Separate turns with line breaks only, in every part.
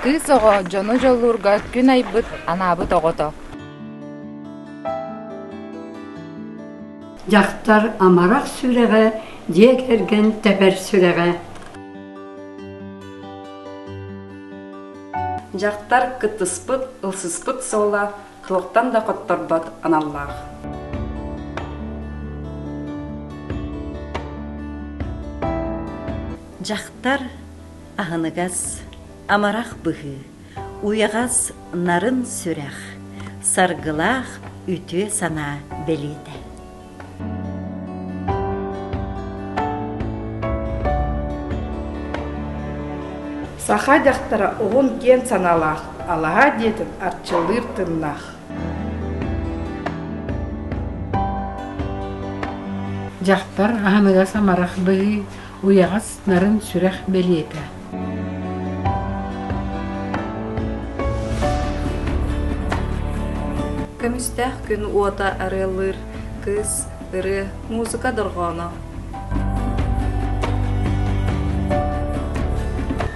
Кыыс оҕо дьону дьоллуурга күн айбыт, анаабыт оҕото.
Дьахтар амарах сүрэҕэ, дьиэ кэргэн тэбэр сүрэҕэ.
Дьахтар кыттыспыт, ылсыспыт суола туохтан да хотторбот аналлаах.
Дьахтар аһыныгас, амарах быһыы, уйаҕас нарын сүрэх, саргылаах үтүө санаа бэлиэтэ.
Саха дьахтара уһун киэн санаалаах, алаһа диэтин арчылыыр тыннаах.
Дьахтар аһыныгас амарах быһыы, уйаҕас нарын сүрэх бэлиэтэ.
Көмүстээх күн уота арыаллыыр кыыс, ырыа, музыка дорҕооно.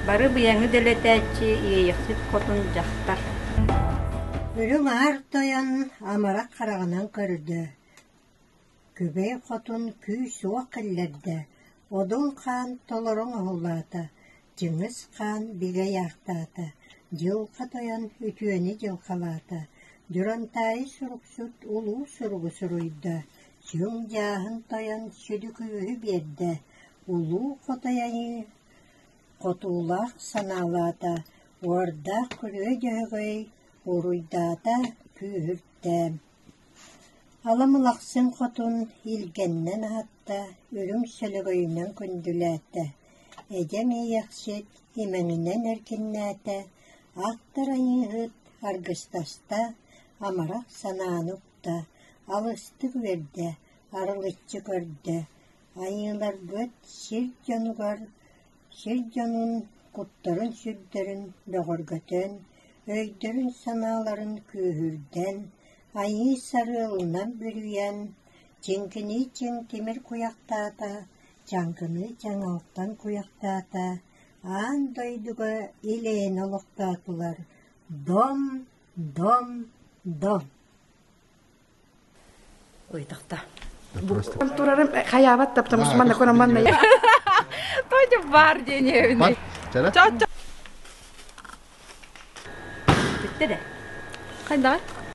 Бары быйаҥы дэлэтээччи Иэйэхсит хотун дьахтар.
Үрүҥ Аар Тойон амарах хараҕынан көрдө, Күбэй Хотун күүс-уох киллэрдэ, Одун Хаан толору оҥоһуллаата, Чыҥыс Хаан бигэ ыйаахтаата, Дьылҕа Тойон үтүөнү дьылҕалаата, Дьурантаайы суруксут улуу суругу суруйда, Сүҥ Дьааһын Тойон сүдү күүһү биэрдэ, Улуу Хотой Айыы хотуулаах санаалаата, Уордаах Күрүө Дьөһөгөй уруйдаата, күүһүртэ. Ала Мылахсын хотун илгэннэн аһатта, үрүҥ сөлөгөйүнэн күндүлээтэ, эдьэм Иэйэхсит имэҥинэн эркиннээтэ, аттар Айыыһыт аргыстаста, амарах санааны укта, алыстык үөрдэ, арылыччы көрдө, айыыларбыт сир дьонугар Сир дьонун куттарын-сүрдэрин бөҕөргөтөн, өйдөрүн-санааларын күүһүрдэн, айыы сарыалынан бүрүйэн, чиҥкинии чиҥ тимир куйахтаата, чаҥкыныы чаҥ алтан куйахтаата, аан дойдуга ил-эйэни олохтоотулар Дом, дом, дом!
Ой, тохта.
Турарым хайаабат да, потому что манна манна
Тойдук бар диэн
Бүттэ да.
Хайдаҕай?